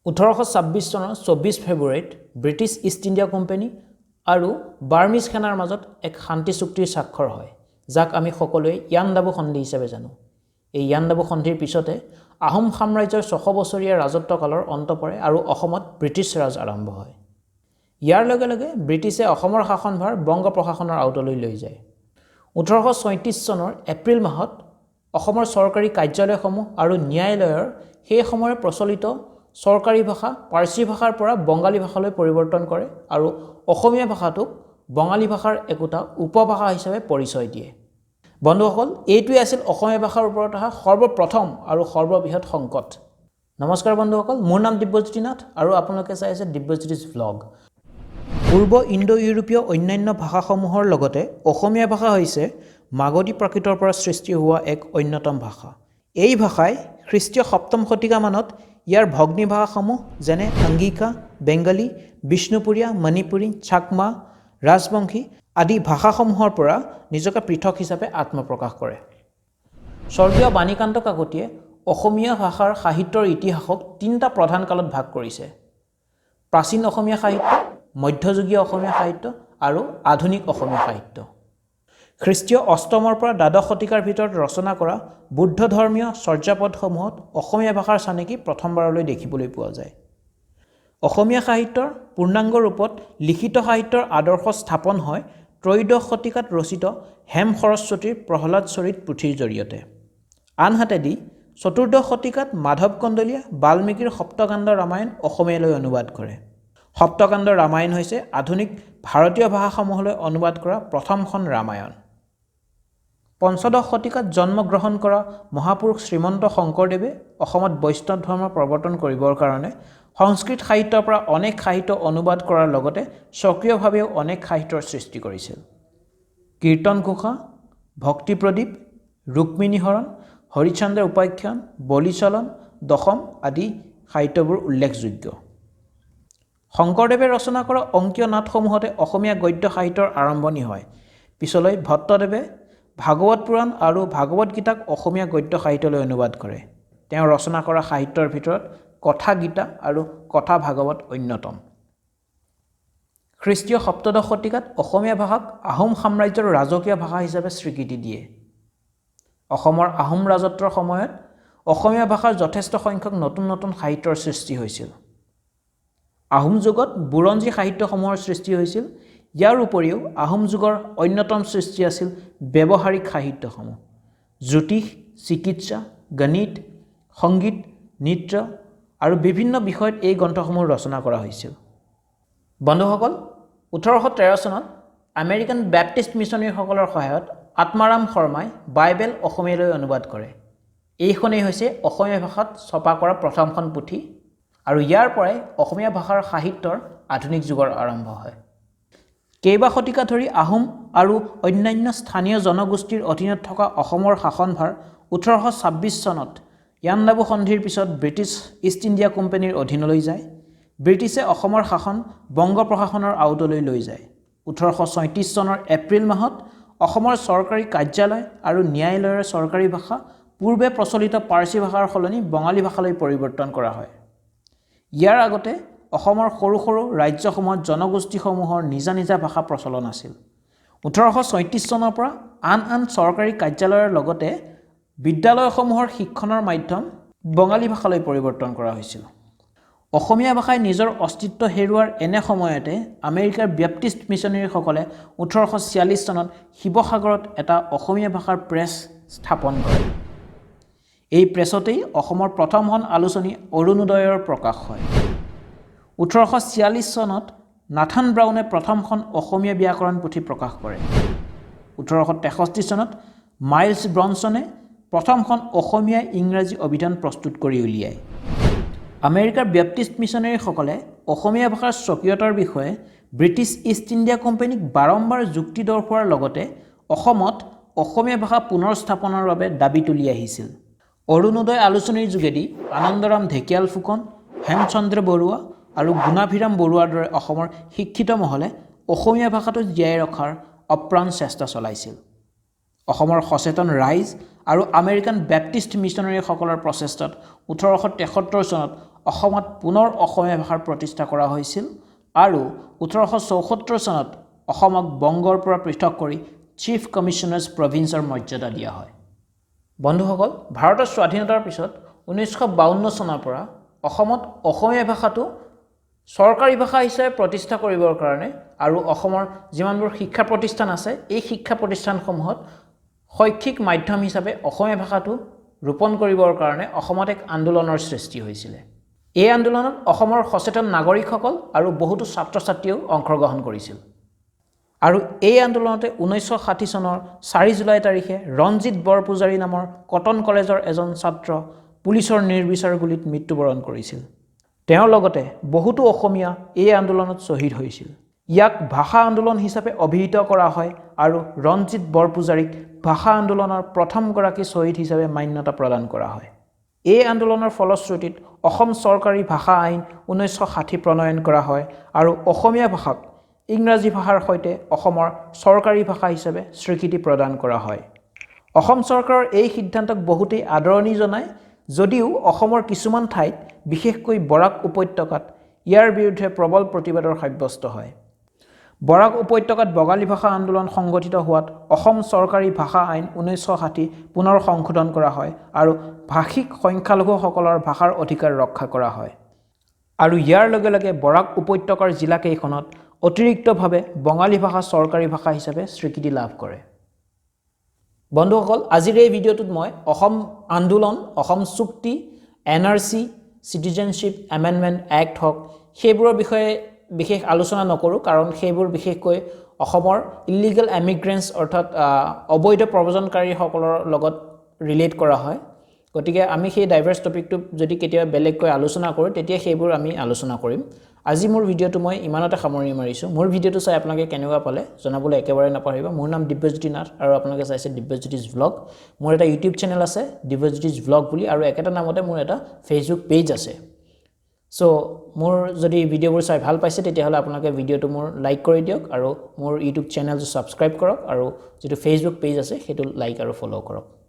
1826 চনৰ 24 ফেব্ৰুৱাৰীত British East India company আৰু বাৰ্মিজ সেনাৰ মাজত এক শান্তি চুক্তিৰ স্বাক্ষৰ হয়, যাক আমি সকলোৱে ইয়াণ্ডাবু সন্ধি হিচাপে জানো। এই ইয়াণ্ডাবু সন্ধিৰ পিছতে আহোম সাম্ৰাজ্যৰ 600 বছৰীয়া ৰাজত্বকালৰ অন্ত পৰে আৰু অসমত ব্ৰিটিছ ৰাজ আৰম্ভ হয়। ইয়াৰ লগে লগে ব্ৰিটিছে অসমৰ শাসনভাৰ বংগ প্ৰশাসনৰ আওতালৈ লৈ যায়। 1836 চনৰ এপ্ৰিল মাহত অসমৰ চৰকাৰী কাৰ্যালয়সমূহ আৰু ন্যায়ালয়ৰ সেই সময়ৰ প্ৰচলিত চৰকাৰী ভাষা পাৰ্চী ভাষাৰ পৰা বঙালী ভাষালৈ পৰিৱৰ্তন কৰে আৰু অসমীয়া ভাষাটোক বঙালী ভাষাৰ একোটা উপভাষা হিচাপে পৰিচয় দিয়ে। বন্ধুসকল, এইটোৱে আছিল অসমীয়া ভাষাৰ ওপৰত অহা সৰ্বপ্ৰথম আৰু সৰ্ববৃহৎ সংকট। নমস্কাৰ বন্ধুসকল, মোৰ নাম দিব্যজ্যোতি নাথ আৰু আপোনালোকে চাই আছে দিব্যজ্যোতিছ ভ্লগ। পূৰ্ব ইণ্ডো ইউৰোপীয় অন্যান্য ভাষাসমূহৰ লগতে অসমীয়া ভাষা হৈছে মাগধী প্ৰাকৃতৰ পৰা সৃষ্টি হোৱা এক অন্যতম ভাষা। এই ভাষাই খ্ৰীষ্টীয় সপ্তম শতিকামানত ইয়াৰ ভগ্নী ভাষাসমূহ, যেনে অংগিকা, বেংগলী, বিষ্ণুপুৰীয়া, মণিপুৰী, চাকমা, ৰাজবংশী আদি ভাষাসমূহৰ পৰা নিজকে পৃথক হিচাপে আত্মপ্ৰকাশ কৰে। স্বৰ্গীয় বাণীকান্ত কাকতিয়ে অসমীয়া ভাষাৰ সাহিত্যৰ ইতিহাসক তিনিটা প্ৰধান কালত ভাগ কৰিছে: প্ৰাচীন অসমীয়া সাহিত্য, মধ্যযুগীয় অসমীয়া সাহিত্য আৰু আধুনিক অসমীয়া সাহিত্য। খ্ৰীষ্টীয় অষ্টমৰ পৰা দ্বাদশ শতিকাৰ ভিতৰত ৰচনা কৰা বৌদ্ধ ধৰ্মীয় চৰ্যাপদসমূহত অসমীয়া ভাষাৰ চানেকি প্ৰথমবাৰলৈ দেখিবলৈ পোৱা যায়। অসমীয়া সাহিত্যৰ পূৰ্ণাংগ ৰূপত লিখিত সাহিত্যৰ আদৰ্শ স্থাপন হয় ত্ৰয়োদশ শতিকাত ৰচিত হেম সৰস্বতীৰ প্ৰহ্লাদ চৰিত পুথিৰ জৰিয়তে। আনহাতেদি চতুৰ্দশ শতিকাত মাধৱ কন্দলীয়ে বাল্মীকিৰ সপ্তকাণ্ড ৰামায়ণ অসমীয়ালৈ অনুবাদ কৰে। সপ্তকাণ্ড ৰামায়ণ হৈছে আধুনিক ভাৰতীয় ভাষাসমূহলৈ অনুবাদ কৰা প্ৰথমখন ৰামায়ণ। পঞ্চদশ শতিকাত জন্মগ্ৰহণ কৰা মহাপুৰুষ শ্ৰীমন্ত শংকৰদেৱে অসমত বৈষ্ণৱ ধৰ্ম প্ৰৱৰ্তন কৰিবৰ কাৰণে সংস্কৃত সাহিত্যৰ পৰা অনেক সাহিত্য অনুবাদ কৰাৰ লগতে স্বকীয়ভাৱেও অনেক সাহিত্যৰ সৃষ্টি কৰিছিল। কীৰ্তন ঘোষা, ভক্তি প্ৰদীপ, ৰুক্মিণী হৰণ, হৰিশ্চন্দ্ৰ উপাখ্যান, বলিচলন, দশম আদি সাহিত্যবোৰ উল্লেখযোগ্য। শংকৰদেৱে ৰচনা কৰা অংকীয় নাটসমূহতে অসমীয়া গদ্য সাহিত্যৰ আৰম্ভণি হয়। পিছলৈ ভট্টদেৱে ভাগৱত পুৰাণ আৰু ভাগৱত গীতাক অসমীয়া গদ্য সাহিত্যলৈ অনুবাদ কৰে। তেওঁ ৰচনা কৰা সাহিত্যৰ ভিতৰত কথা গীতা আৰু কথা ভাগৱত অন্যতম। খ্ৰীষ্টীয় সপ্তদশ শতিকাত অসমীয়া ভাষাক আহোম সাম্ৰাজ্যৰ ৰাজকীয় ভাষা হিচাপে স্বীকৃতি দিয়ে। অসমৰ আহোম ৰাজত্বৰ সময়ত অসমীয়া ভাষাৰ যথেষ্ট সংখ্যক নতুন নতুন সাহিত্যৰ সৃষ্টি হৈছিল। আহোম যুগত বুৰঞ্জী সাহিত্যসমূহৰ সৃষ্টি হৈছিল। ইয়াৰ উপৰিও আহোম যুগৰ অন্যতম সৃষ্টি আছিল ব্যৱহাৰিক সাহিত্যসমূহ। জ্যোতিষ, চিকিৎসা, গণিত, সংগীত, নৃত্য আৰু বিভিন্ন বিষয়ত এই গ্ৰন্থসমূহ ৰচনা কৰা হৈছিল। বন্ধুসকল, 1813 চনত আমেৰিকান বেপ্টিষ্ট মিছনেৰীসকলৰ সহায়ত আত্মাৰাম শৰ্মাই বাইবেল অসমীয়ালৈ অনুবাদ কৰে। এইখনেই হৈছে অসমীয়া ভাষাত ছপা কৰা প্ৰথমখন পুথি আৰু ইয়াৰ পৰাই অসমীয়া ভাষাৰ সাহিত্যৰ আধুনিক যুগৰ আৰম্ভ হয়। কেইবা শতিকা ধৰি আহোম আৰু অন্যান্য স্থানীয় জনগোষ্ঠীৰ অধীনত থকা অসমৰ শাসনভাৰ 1826 চনত ইয়াণ্ডাবু সন্ধিৰ পিছত ব্ৰিটিছ ইষ্ট ইণ্ডিয়া কোম্পানীৰ অধীনলৈ যায়। ব্ৰিটিছে অসমৰ শাসন বংগ প্ৰশাসনৰ আওতালৈ লৈ যায়। 1836 চনৰ এপ্ৰিল মাহত অসমৰ চৰকাৰী কাৰ্যালয় আৰু ন্যায়ালয়ৰ চৰকাৰী ভাষা পূৰ্বে প্ৰচলিত পাৰ্চী ভাষাৰ সলনি বঙালী ভাষালৈ পৰিৱৰ্তন কৰা হয়। ইয়াৰ আগতে অসমৰ সৰু সৰু ৰাজ্যসমূহত জনগোষ্ঠীসমূহৰ নিজা নিজা ভাষা প্ৰচলন আছিল। 1836 চনৰ পৰা আন আন চৰকাৰী কাৰ্যালয়ৰ লগতে বিদ্যালয়সমূহৰ শিক্ষণৰ মাধ্যম বঙালী ভাষালৈ পৰিৱৰ্তন কৰা হৈছিল। অসমীয়া ভাষাই নিজৰ অস্তিত্ব হেৰুৱাৰ এনে সময়তে আমেৰিকাৰ বেপ্টিষ্ট মিছনেৰীসকলে 1846 চনত শিৱসাগৰত এটা অসমীয়া ভাষাৰ প্ৰেছ স্থাপন কৰে। এই প্ৰেছতেই অসমৰ প্ৰথমখন আলোচনী অৰুণোদয়ৰ প্ৰকাশ হয়। 1846 চনত নাথান ব্ৰাউনে প্ৰথমখন অসমীয়া ব্যাকৰণ পুথি প্ৰকাশ কৰে। 1863 চনত মাইলছ ব্ৰনছনে প্ৰথমখন অসমীয়া ইংৰাজী অভিধান প্ৰস্তুত কৰি উলিয়ায়। আমেৰিকাৰ বেপ্টিষ্ট মিছনেৰীসকলে অসমীয়া ভাষাৰ স্বকীয়তাৰ বিষয়ে ব্ৰিটিছ ইষ্ট ইণ্ডিয়া কোম্পানীক বাৰম্বাৰ যুক্তি দৰ্শোৱাৰ লগতে অসমত অসমীয়া ভাষা পুনৰ স্থাপনৰ বাবে দাবী তুলি আহিছিল। অৰুণোদয় আলোচনীৰ যোগেদি আনন্দৰাম ঢেকিয়াল ফুকন, হেমচন্দ্ৰ বৰুৱা আৰু গুণাভিৰাম বৰুৱাৰ দৰে অসমৰ শিক্ষিত মহলে অসমীয়া ভাষাটো জীয়াই ৰখাৰ অপ্ৰাণ চেষ্টা চলাইছিল। অসমৰ সচেতন ৰাইজ আৰু আমেৰিকান বেপ্টিষ্ট মিছনেৰীসকলৰ প্ৰচেষ্টাত 1873 চনত অসমত পুনৰ অসমীয়া ভাষাৰ প্ৰতিষ্ঠা কৰা হৈছিল আৰু 1874 চনত অসমক বংগৰ পৰা পৃথক কৰি চিফ কমিশ্যনাৰ্ছ প্ৰভিন্সৰ মৰ্যাদা দিয়া হয়। বন্ধুসকল, ভাৰতৰ স্বাধীনতাৰ পিছত 1952 চনৰ পৰা অসমত অসমীয়া ভাষাটো চৰকাৰী ভাষা হিচাপে প্ৰতিষ্ঠা কৰিবৰ কাৰণে আৰু অসমৰ যিমানবোৰ শিক্ষা প্ৰতিষ্ঠান আছে, এই শিক্ষা প্ৰতিষ্ঠানসমূহত শৈক্ষিক মাধ্যম হিচাপে অসমীয়া ভাষাটো ৰোপণ কৰিবৰ কাৰণে অসমত এক আন্দোলনৰ সৃষ্টি হৈছিলে। এই আন্দোলনত অসমৰ সচেতন নাগৰিকসকল আৰু বহুতো ছাত্ৰ ছাত্ৰীয়েও অংশগ্ৰহণ কৰিছিল। আৰু এই আন্দোলনতে 1960 চনৰ 4 জুলাই তাৰিখে ৰঞ্জিত বৰপূজাৰী নামৰ কটন কলেজৰ এজন ছাত্ৰ পুলিচৰ নিৰ্বিচাৰ গুলীত মৃত্যুবৰণ কৰিছিল। তেওঁৰ লগতে বহুতো অসমীয়া এই আন্দোলনত শ্বহীদ হৈছিল। ইয়াক ভাষা আন্দোলন হিচাপে অভিহিত কৰা হয় আৰু ৰঞ্জিত বৰপূজাৰীক ভাষা আন্দোলনৰ প্ৰথমগৰাকী শ্বহীদ হিচাপে মান্যতা প্ৰদান কৰা হয়। এই আন্দোলনৰ ফলশ্ৰুতিত অসম চৰকাৰী ভাষা আইন 1960 প্ৰণয়ন কৰা হয় আৰু অসমীয়া ভাষাক ইংৰাজী ভাষাৰ সৈতে অসমৰ চৰকাৰী ভাষা হিচাপে স্বীকৃতি প্ৰদান কৰা হয়। অসম চৰকাৰৰ এই সিদ্ধান্তক বহুতেই আদৰণি জনায় যদিও অসমৰ কিছুমান ঠাইত, বিশেষকৈ বৰাক উপত্যকাত ইয়াৰ বিৰুদ্ধে প্ৰবল প্ৰতিবাদৰ সাব্যস্ত হয়। বৰাক উপত্যকাত বঙালী ভাষা আন্দোলন সংগঠিত হোৱাত অসম চৰকাৰী ভাষা আইন 1960 পুনৰ সংশোধন কৰা হয় আৰু ভাষিক সংখ্যালঘুসকলৰ ভাষাৰ অধিকাৰ ৰক্ষা কৰা হয়। আৰু ইয়াৰ লগে লগে বৰাক উপত্যকাৰ জিলাকেইখনত অতিৰিক্তভাৱে বঙালী ভাষা চৰকাৰী ভাষা হিচাপে স্বীকৃতি লাভ কৰে। বন্ধুসকল, আজিৰ এই ভিডিঅ'টোত মই অসম আন্দোলন, অসম চুক্তি, এনআৰচি, চিটিজেনশ্বিপ এমেণ্ডমেণ্ট এক্ট হওক, সেইবোৰৰ বিষয়ে বিশেষ আলোচনা নকৰোঁ, কাৰণ সেইবোৰ বিশেষকৈ অসমৰ ইলিগেল এমিগ্ৰেণ্টছ, অৰ্থাৎ অবৈধ প্ৰব্ৰজনকাৰীসকলৰ লগত ৰিলেট কৰা হয়। গতিকে আমি সেই ডাইভাৰ্ছ টপিকটো যদি কেতিয়াবা বেলেগকৈ আলোচনা কৰোঁ, তেতিয়া সেইবোৰ আমি আলোচনা কৰিম। আজি মোৰ ভিডিঅ'টো মই ইমানতে সামৰণি মাৰিছোঁ। মোৰ ভিডিঅ'টো চাই আপোনালোকে কেনেকুৱা পালে জনাবলৈ একেবাৰে নাপাহৰিব। মোৰ নাম দিব্যজ্যোতি নাথ আৰু আপোনালোকে চাইছে দিব্যজ্যোতিজ ভ্লগ। মোৰ এটা ইউটিউব চেনেল আছে দিব্যজ্যোতিজ ভ্লগ বুলি আৰু একেটা নামতে মোৰ এটা ফেচবুক পেজ আছে। চ' মোৰ যদি ভিডিঅ'বোৰ চাই ভাল পাইছে, তেতিয়াহ'লে আপোনালোকে ভিডিঅ'টো মোৰ লাইক কৰি দিয়ক আৰু মোৰ ইউটিউব চেনেলটো ছাবস্ক্ৰাইব কৰক আৰু যিটো ফেচবুক পেজ আছে, সেইটো লাইক আৰু ফ'ল' কৰক।